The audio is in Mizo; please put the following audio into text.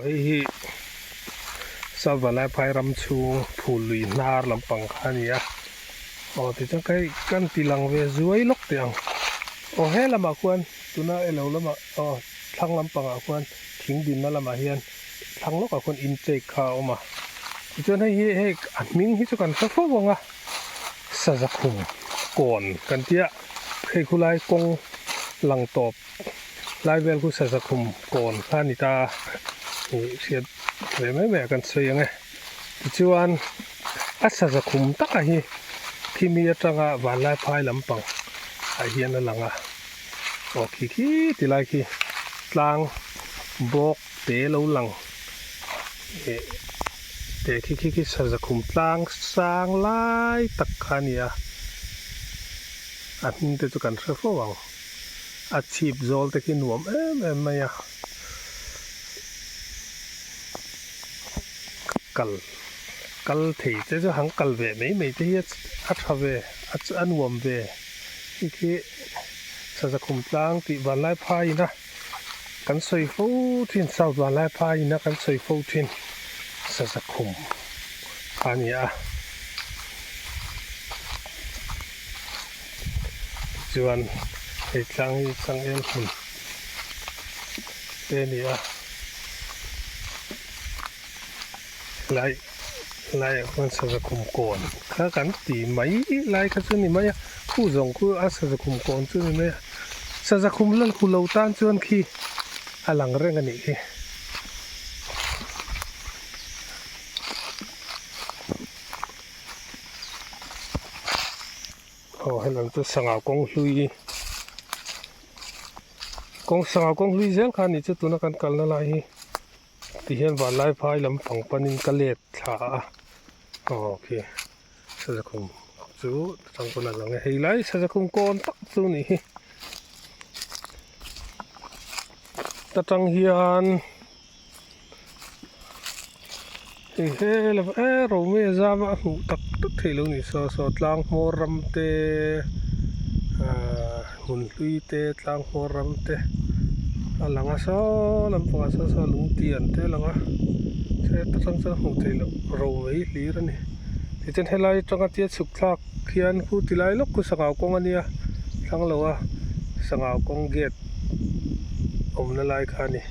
Hei hi Salvalai phai ram chhung phul lui hnar lampang kha a ni a, aw tichuan ka hei kan ti lang ve zuai lawk teh ang, aw he lamah khuan tuna elo lamah aw thlang lampangah khuan thing dinna lamah hian thlang lawkah khuan intake kha a awm a, tichuan hei hi hei a hming hi chu kan hre fo ang a, saza khum kawn kan tia hei khulai kawng lang tawp. Lai vel khu saza khum kawn kha a ni ta a, ih hriat ve mai mai ah kan sawi ang e. Tichuan a saza khum taka hi khimi atanga vanlai phai lampang ah hian a lang a, aw khi khi ti lai khi tlang bawk te lo lang ih te khi khi khi saza khum tlang sang lai tak kha a ni a, a hming te chu kan hre fo ang. A chhip zawl te khi nuam em em mai a, kal kal thei te chu han kal ve mai mai te hi a tha ve a nuam ve hei khi Sazakhum tlang tih vanlai phai in a kan sawi fo thin South vanlai phai in a kan sawi fo thin Sazakhum kha a ni a. Tichuan hei tlang hi changel hmun te a ni a, lai laiah khuan saza khum kawn kha kan ti mai lai kha chu a ni mai a, khu zawng khu a saza khum kawn chu a ni mai a, saza khum la hu lo tan chuan khi a lang reng a nih khi. Aw helam chu sangha kawng hlui kawng sangha kawng hlui zel kha a nih chu tuna kan kalna lai hi tihian vanlai phai lampang panin ka let thla a aw khi sazakhum chu tang pawn a lang e hei lai sazakhum kawn tak chu a nih hi ta tang hian. Hei he lo e Romeo zama a hmuh tak tak theih lo ni saw saw tlang hmawr ram te ahh hmun hlui te tlang hmawr ram te a lang a saw lampangah sawn saw lung tian te a lang a heta tang chuan hmuh theih loh ro mai hlir a ni tichuan helai atanga tia chhuk thlak khian khu ti lai lawk khu sangau kawng a nia thlang lo a sangau kawng gate awmna lai kha a ni.